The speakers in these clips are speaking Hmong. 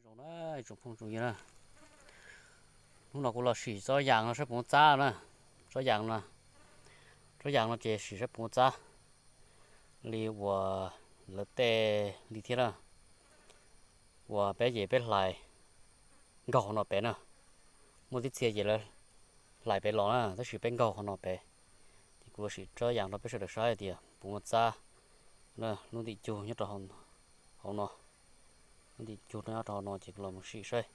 Zoo na, tsoom phooj tsoom ywg na, hnub no kuv los sim tsob yas no saib puas muaj txab na. Tsob yas no, tsob yas no ces sim saib puas muaj txab li uas lawv tej li thiab na. Uas peb ces peb hlais nkaug qhov no pem na, muaj tib txhia ces lawv hlais pem los na, tab sis peb nkaug qhov no pem. Ces kuv los sim tsob yas rau peb sawv daws saib tias puas muaj txab. Lub ntim cug nyob rau hauv no, lub ntim cug nyob rau hauv no ces kuv los mus sim saib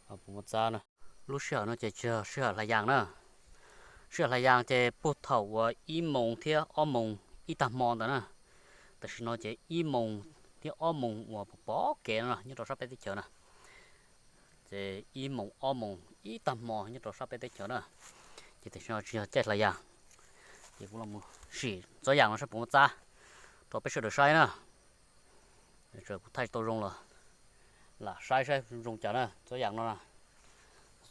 puas muaj txab na. Lub sij hawm no ces tsis yog sij hawm hlais yas na. Sij hawm hlais yas ces puag thaum uas ib moos thiab ob moos ib tag hmo ntawd na. Tam sim no ces ib moos thiab ob moos uas pom pom kev no nyob rau sab peb teb chaws na. Ces ib moos ob moos ib tag hmo nyob rau sab peb teb chaws na. Ces tam sim no tsis yog caij hlais yas, ces kuv los sim tsob yas no saib puas muaj txab rau peb sawv daws saib na. Kuv thaij tsis tau zoo los lam saib saib zoo cas na. Tsob yas no na,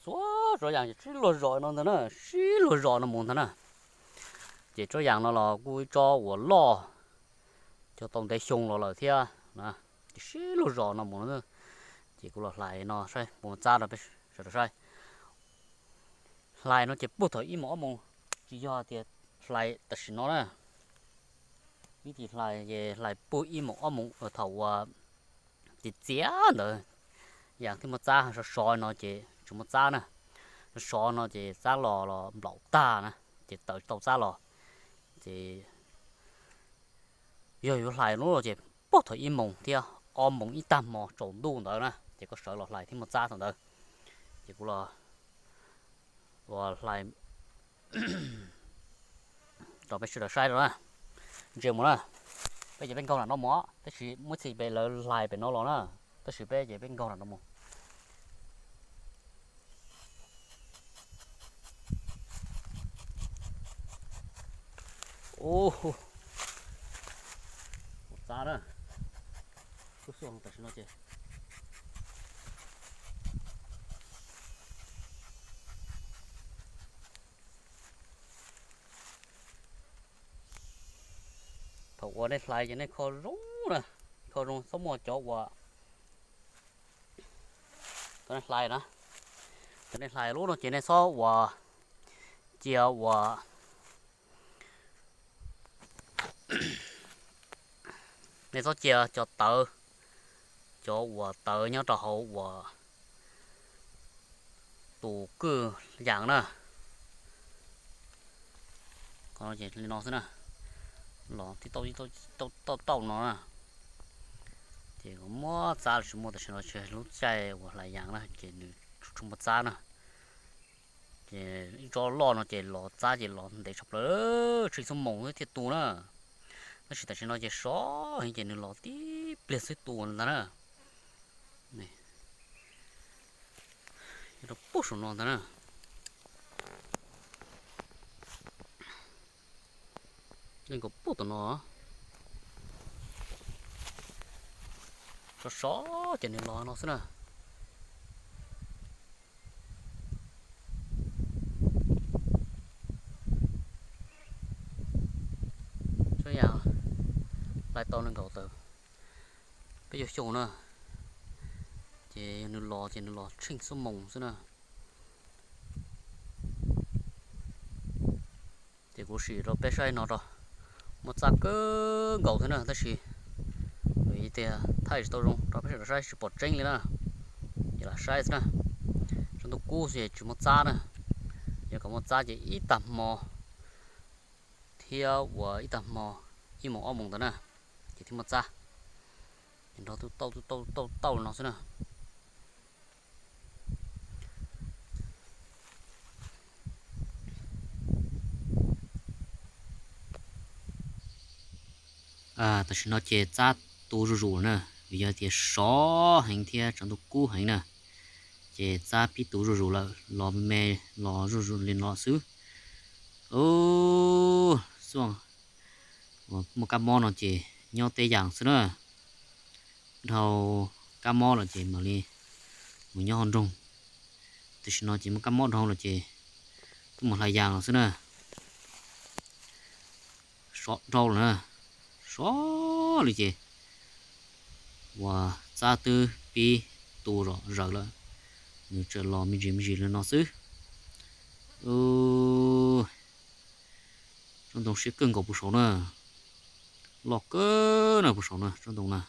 xuav tsob yas sib luag zos no ntag na, sib luag zos no mus ntag na. Ces tsob yas no los kuj ib tsob uas loj, cog tau ntev xyoo los lawm thiab na, ces sib luag zos no mus. Ces kuv los hlais no saib puas muaj txab rau peb sawv daws saib. Hlais no ces puag thaum ib moos ob moos, tsis yog tias hlais tam sim no na. Ib tis hlais ces hlais puag ib moos ob moos thaum uas txias txias ntawd, yas thiaj muaj txab. Sov sov no ces tsis muaj txab na, sov sov no ces txab los los nplaum tag na, ces tawm tsis tau txab los. Ces yog yuav hlais lub no ces puag thaum ib moos thiab ob moos ib tag hmo tsaus ntuj ntawd na, ces koj sawv los hlais thiaj muaj txab thaum ntawd. Ces kuv los hlais rau peb sawv daws saib rau na. Ntsia mus na, peb ces peb nkaug nram no mus, tab sis muaj txhij pem lawv hlais pem no los na, tab sis peb ces peb nkaug nram no mus. Ub, txab na, kuj xuaj tam sim no ces thaum uas nej hlais ces nej kho zoo na, kho zoo txhob muaj cov uas, thaum nej hlais na, thaum nej hlais lub no ces nej txhob uas cia uas nej txhob cia cov tawv, cov uas tawv nyob rau hauv uas tus kwj yas na. Li no xwb na, los tib tauj tauj no na, ces kuv muab txab los tsis muaj tam sim no, tsis lub caij uas hlais yas na ces nws tsuas muaj txab na. Ces ib tsob loj no ces los txab ces los ntev tshaj plaws, tsheej xuab moos thiaj tu na. Tab sis tam sim no ces sov heev ces nws los tib pliag xwb tu ntag na. Nyob rau puag saum no ntag na. Nkaum puag tom no, sov sov ces nws los no xwb na. Tsob yas hlais tau nees nkaum tawm peb caug xyoo na, ces yog nws los ces nws los tsheej xuab moos xwb na. Ces kuv sim rau peb saib no rau, muaj txab kawg nkaus thiab na, tab sis vim tias thaij tsis tau zoo rau peb sawv daws saib tsis pom tseeb li na. Ces lam saib xwb na, tsaus ntuj kub xwb ces tsis muaj txab na. Yog kom muaj txab ces ib tag hmo thiab uas ib tag hmo ib moos ob moos ntawd na, ces thiaj muaj txab. Ces nrog tauj tauj tauj tauj no xwb na. Tam sim no ces txab tu zuj zus na, vim yog tias sov heev thiab tsaus ntuj kub heev na, ces txab pib tu zuj zus lawm, los me los zuj zus li no xwb. Ub, xuaj, muaj kab mob no ces nyob tej yam xwb na, dhau kab mob lawm ces mam li mus nyob hauv nroog. Tam sim no ces muaj kab mob dhau lawm ces tuaj mus hlais yas los xwb na. Sov dhau lawm na, sov li ces uas txab twb pib tu zom zaws lawm. Nws tseem los me ntsis me ntsis li no xwb. Tsob ntoo siab kawg nkaus puag saud na. Loj kawg na puag saud na tsob ntoo na.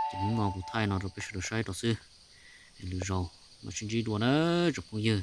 Ces hnub no kuv thaij no rau peb sawv daws saib rau xwb. Es lwm zaus mam sib ntsib dua na tsoom phooj ywg.